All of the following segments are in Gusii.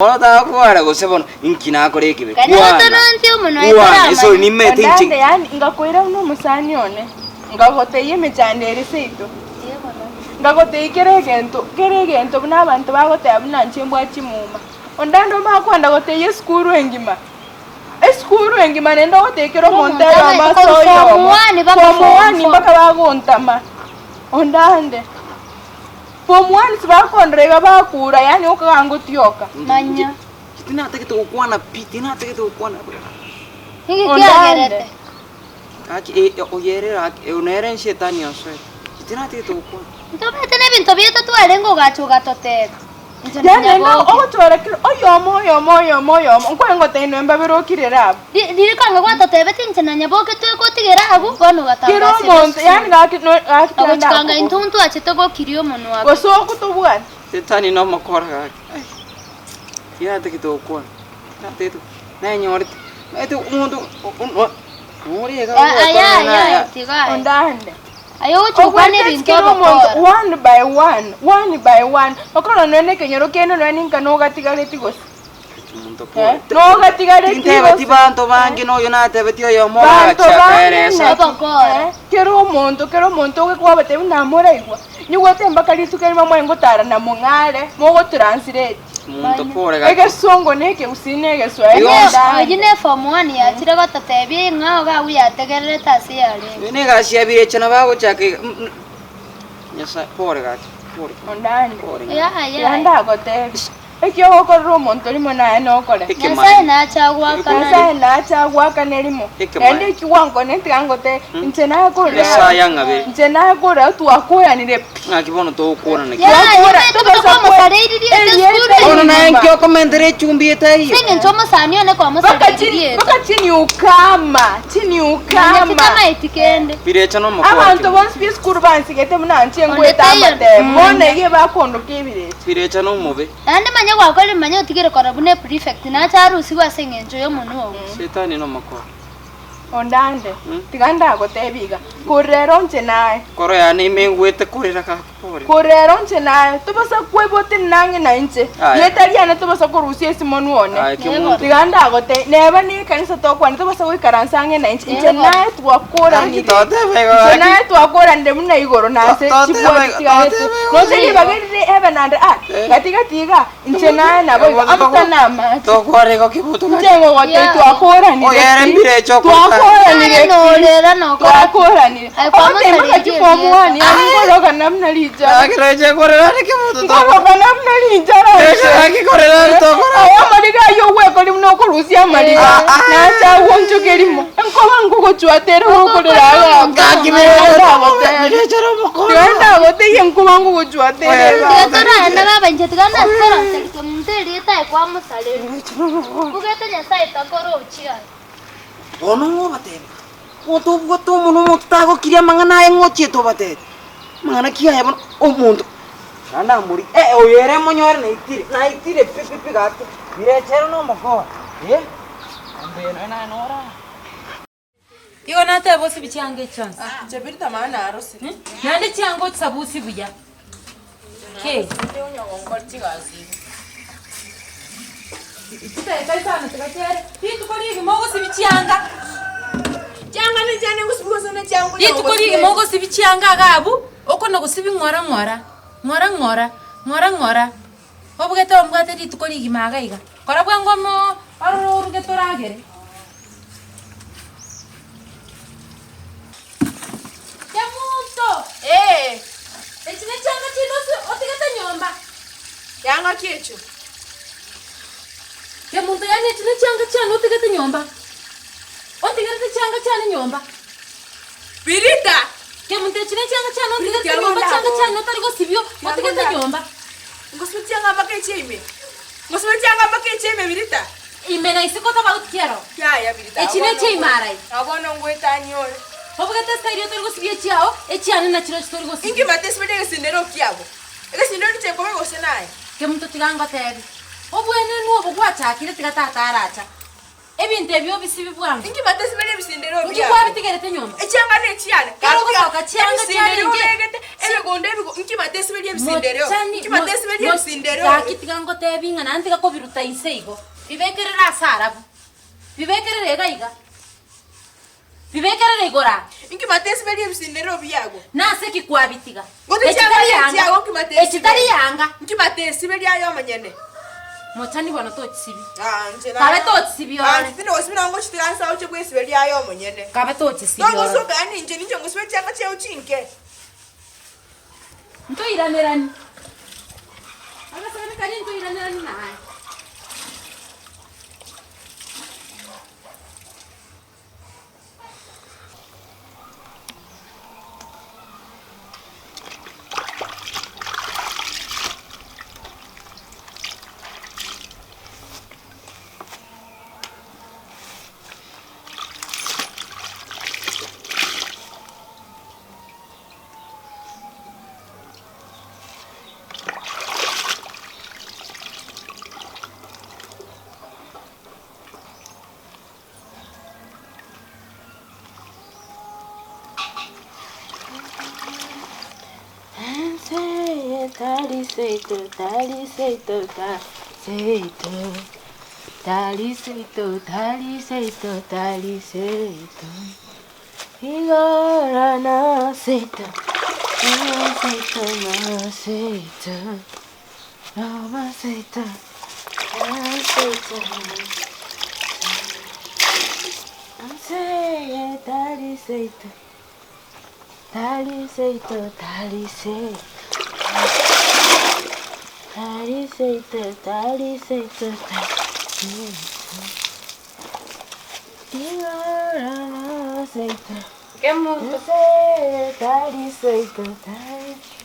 Bono takwara gose bono inki nakora ekibe? Kanya Kwana, gotonontie omonwa kwana, etoramanye. esori nimete inche. Ondande yaani ngakoira buna omosani one, ngagotebia emechando ere seito, ngagotebia kera egento, kera egento buna abanto bagoteba buna inche mbwate chimuma. Ondande omanye kwenda gotebia esukuru engima, esukuru engima naende ogotebia kera omonto Omonto oyomo amaete ase korwa form oyomo, one mpaka form form one four. mpaka bagontama, ondande. Form one tibakondora iga bakura yaani okaga ngotioka. Manya. Tinatagete gokwana pi, tinatagete gokwana pi. Niki Ondande. kiagerete? Gaki eh, oyere gaki, oyo nere enshetani osoete. Tinatagete gokwana. Ntobwate nebinto biaito twarenge ogacha ogatotebia. Inche Yaani naende nonyaboke. ogochora kera oyomo oyomo oyomo oyomo, nkoe ngotebia inwe mbabere okirere abwo. Ri- Riria kanga gwatotebeti inche na nyaboke twegotigera abwo, bono Kera ogatangasera omonto esukuru. yaani gaki no gaki tiga Ogochikanga ndakobora. intwe ntwachete gokiria omonwa ake. Gose okotobwata. Setani nomokora gaki. Ai, tinatagete gokwana, tinatagete, nanyorete, omanyete omonto o- o- nore iga Aya ogokora aya naya. tiga aya. Ondande. Aye ogochia gokwana Ogwete ebinto kera omonto obokora. one by one, one by one, okorora nonye na ekenyoro kende nonye ninka nogatigareti gose. Omonto Eh, pore. nogatigareti Tintebeti gose. banto bange noyo natebeti oyomo Banto agacha bange akaeresa. naki, Obokora. eh, kera omonto kera omonto ogekwabate buna moraigwa, nyigwete mpaka rituko erimo mwaye ngotara na mong'are, mogotranslate. Omonto pore gaki. Egesongo na ekegusii na egeswahili Igo- Onye ondande. oyio ne form one yachire gototebia ing'a iga agwo yategererete ase yarenge. Oyo negasi ya birecha nabo agochaka iga mm, mm. Nyasae pore gaki, pore. Ondande. Pore. Yaya. Tiga ndagotebie, Eki ogokorera omonto rimo naye nokore. Nyasae nache agoakane. Nyasae nache agoakane rimo. Ekemaene. Naende eki gwankoneti tiga ngotebie, inche nakorera, Nyasae ang'abere. inche nakorera twakoranire pi. Ng'aki bono togokorana ki? Yaya, Twakora, omanyete tobasa buna kwamosareirie rieta Erieta esukuru Bono naye rigima. nki okomentera echumbi etaiyo? Ase eng'encho omosani one Mpaka kwamosareirie chini, rieta. mpaka chini ukama, chini Manya ukama. titamaeti kende. Birecha nomokora Abanto ki? bonsi b'esukuru bansigete buna inche Onde ngwete taiyo. amatemo. Bono iga bakondoka ebirecha. Birecha nomobe. Naende manya gwakorire manya otigere korora buna eprefect nache arusigwe ase eng'encho y'omonwa oo. Setani nomokora. Ondande, tiga ndagotebie iga, korera inche naye. Koro yane ime engwete korera gaki pore. Korera inche naye, tobasa kweba otenene ang'e nainche, Aye. rieta riane tobasa korusia ase monwa one. Aye, kemonto. Tiga ndagotebie, neba nekanisa tokwana tobasa goikaransa ang'e nainche, inche Neba. naye twakoranire. Gaki toteba igo Inche gaki. naye twakoranire buna igoro na ase Toteba chibwati igo, chigaete. toteba igo. Noche ribaga rire heaven and earth, Eh. gati gati iga, Inche naye naboigo amo namache. Tokore igo kibuto gaki. Inche ngogotebia Yeah. twakoranire Oyere pi. mbirecha okoka. Twakoranire Naye pi. norera nokora Twakoranire. Aye, Ogoteba kwamosareria ng'aki form erieta. one yaani nkoroka namna rinchara. Akireche korera ni kibuto tokora. Nkoroka namna rinchara. Reche gaki korera ni tokora. Aya amariga ayio ogwekori buna okorusia amariga. Ah, ah. Nache agwonchoke rimo. Nkoba nkogochwatera gokorera aga. Gaki birecha nomokora. Tiga ndagotebie nkoba nkogochwatera. Tiga torarende baba inche tiga nakoranseria omonto erieta aye kwamosareria. Bugete Nyasaye takorochia aye. Bono ng'obatebia, omonto obwate omonwa omonto tagokiria amang'ana aye ng'ochiete obatebie, amang'ana ki aya bono omonto naende amorigie eh oyo ere monyore naitire, naitire pi pi pi gaki, birecha ere nomokora eh, ombe naye naye nore aa. Igo nateba osibi chianga echi chionsi. Ah, inche Birita mama narosire. Hmm? Naende chianga ochisabusie buya. Kei. Chidakika isano tiga chiere, rituko rigima ogosibia chianga. Chianga ne chiane ngosibia gose ne chiango Rituko rigima ogosibia chianga iga abwo, okona gosibia ng'ora ng'ora, ng'ora ng'ora, ng'ora ng'ora, obugete ombwate rituko rigima iga iga. Kora bwango omoo ororo oruge toragere. Kemunto! Ee. Echi ne chianga chinde ose otigete nyomba. Yanga ki echio? Kemunto yaani echi ne chianga chiane otigete nyomba. Ontigerete chianga chiane nyomba. Birita! Kemunto echi ne chianga chiane otigete Birita, nyomba chianga chiane otari gosibia otigete nyomba. Ngosibia chianga mpaka echie ime. Ngosibia chianga mpaka echie ime Birita. Ime na isiko tobauti ki ero. Yaya Birita. Echi ne echia ime arai. Bono ngoetania ore. Obegete esitayiri otori gosibia echiao, echiane nachirochio tori gosibia. Inki matesibeti egesindero kiabo? Egesindero ninche nkobe gose naye? Kemunto tiga ngotebi, obwenenu obo gwachakire tiga tata aracha. Ebinto ebi obisibi bwango. Inki batesiberia ebisindero Inki biago? kwabitigerete nyomba? Echianga nechiane. Kero ogosoka chianga Ebisindero chiarenge. obegete, ebigondo ebigo, inki batesiberia ebisindero? Mochani, Inki batesiberia mo- ebisindero? Gaki tiga ngotebi ng'a naende tiga kobiruta inse igo. Bibekerere ase arabu. Bibekerere iga iga. Bibekerere igoro aa. Inki batesiberia ebisindero biago? Nase ki kwabitiga? Gose Echi chianga tari yanga. chiago inki batesiberia? Echi tari yanga. Inki batesiberia aye omonyene? Mochani bono tochisibi. Ah, inche na- Kabe tochisibi Ah, ore. inche tindi gosibi nabo ngochitiga nse oche bwesiberia aye omonyene. Kabe tochisibi ore. Togosoka yaani inche ninche ngosibe chianga chiao chinke. Ntoiranerani. Agasani karia ntoiranerani naye.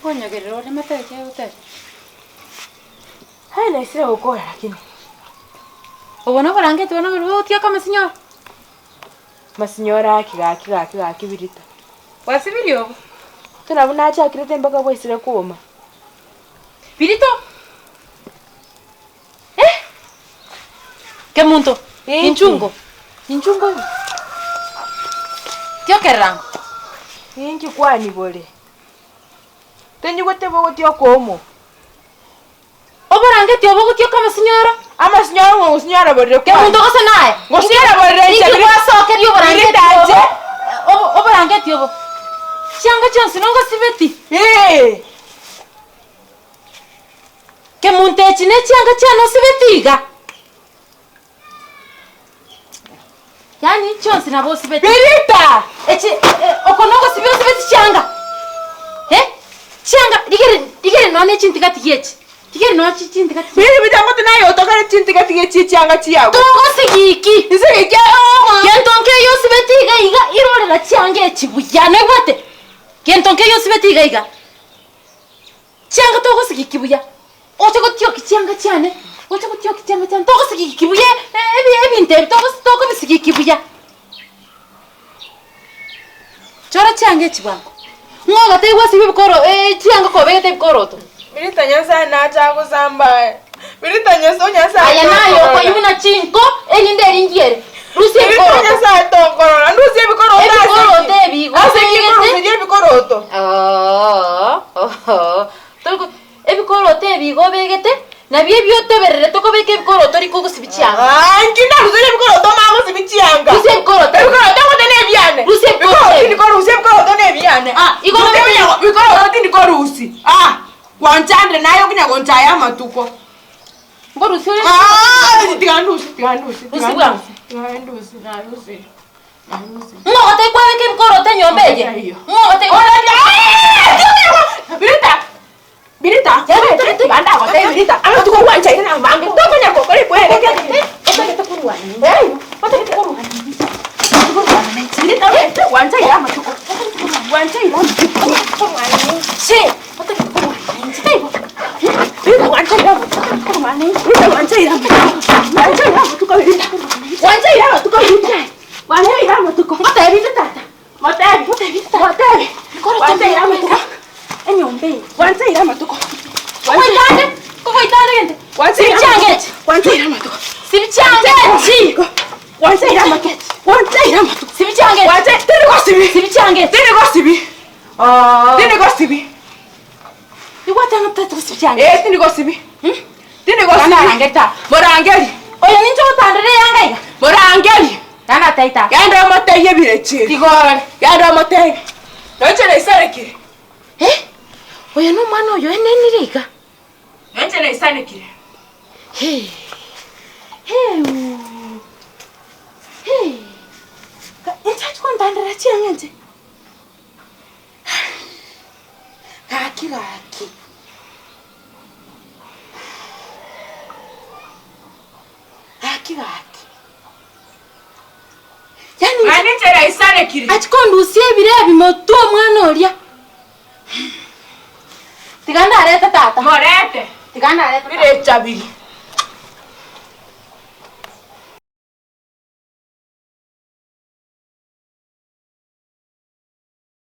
Nkonyogerera ore matebe ki agoteba? Hai naisire gokora lakini. Obo noborangeti bono boria bogotioka amasinyoro? Masinyoro aki gaki gaki gaki birita. Gwasibirie obo? Tona buna achakirete mpaka bwaisire kwoma. Birito! Eh! Kemunto, Inki? inchungo, inchungo igo. Tiokerera ango. Inki kwani bore? Tonyigwete bogotioka omo. Oborangeti obo ogotioka amasinyoro. Amasinyoro ng'o ngosinyora borere kwani? Kemunto gose naye? Ngosinyora borere inche Inki biri- gwasokeria oborangeti Birita obo? inche. Obo oborangeti obo. Chianga chionsi nogosibeti. Ee. Kemunto echi ne chianga chiane osibeti iga. Yaani chionsi nabo osibeti. Birita! Echi oko nogosibia osibeti chianga. Eh? Chianga rigere rigere nonya ne chintigatigi echi. Rigere nonya chi chintigatigi. Biri birita ngote naye otokare chintigatigi echi chianga chiago. Togosigiki. Nsigiki oo. Gento nkeiyo osibeti iga iga irorera chianga echi buya noigwete? Gento nkeiyo osibeti iga iga. Chianga togosigiki buya, oche gotiokia chianga chiane, oche gotiokia chianga chiane, togosigiki buya ebinto ebi tokobisigiki buya. Chora chianga echi bwango, ng'o ogatebia gwasibia ebikoro chianga kobegete ebikoroto. Birita Nyasaye nache agosamba aye. Birita Nyasaye Nyasaye Aya naye tokorora. okoyia buna chinko, erinde eringi ere, rusia Birita ebikoroto. Nyasaye tokorora. Ndusie ebikoroto ase ki? Ebikoroto ebi igo Ase ki obegete. nkoruseria ebikoroto? Ooh, toriko ebikoroto ebi igo obegete, nabio ebi otobererete okobeka ebikoroto riko ogosibia chianga. Ah, inki ndaruserie ebikoroto omanye gosibia chianga? Rusia ebikoroto. Ebikoroto ngote na ebiane. Rusia ebikoroto Ebikoroto ebi. tindi korusia ebikoroto na ebiane. Ah, igo Rusia obegete- ebinya- bikoroto tindi korusia. Ah, gwanchandire naye okonya gonchaya amatuko. Nkorusia ore Ah, tiga ndusie, tiga ndusie, tiga Rusia bwango. ndusie, tiga ndusie, narusie, narusie. Ng'o ogotebia kwabeka ebikoroto enyomba eye? Aiyo. Ng'o ogotebia Birita! Birita! Tiga ndagotebia Birita, amatuko gwanchaire namange, tokonya gokora ekwereke. Otagete korwana Hey! otagete korwana otagete korwana nainche. Birita we, gwanchaire amatuko. Gwanchaire amatuko. Korwana nainche. Otagete korwana nainche. Taibo. Birita gwanchaire amatuko. Korwana nainche. Birita gwanchaire amatuko. Gwanchaire amatuko Birita. Gwanchaire amatuko Birita. Gwanchaire amatuko. Ngotebi inde tata. Motebi. Ngotebi inde tata. Motebi. Bikoroto Gwanchaire amatuko. Enyomba eye. Gwanchaire amatuko. Kogoitande, kogoitande gento. Gwanchaire Sibi chianga amatuko. echi. Gwanchaire amatuko. Sibi chianga echi. gosibi. Sibi chianga echi. Tindi gosibi. Tindi gosibi. Igwate ng'a totari gosibi chianga echi. Eh, tindi gosibi. Tindi gosibi. Narangeri tata. Morangeri. Oyo ninche ogotandera eyanga iga. Morangeri. Gana tai tata. Genda omotebie ebirecha ebi. Tiga orore. Genda omotebie. Noinche naisanekire. Eh, oyo nomwana oyo enenire iga. Noinche naisanekire. Hee, heu, hee, inche achia kontandera chiang'a inche? Gaki gaki. Gaki gaki. Yaani inche Mani inche naisanekire. achia kondusia ebiro ebi motwe omwana oria. Tiga ndarete tata. Morete. Tiga ndarete tata. Birecha biri.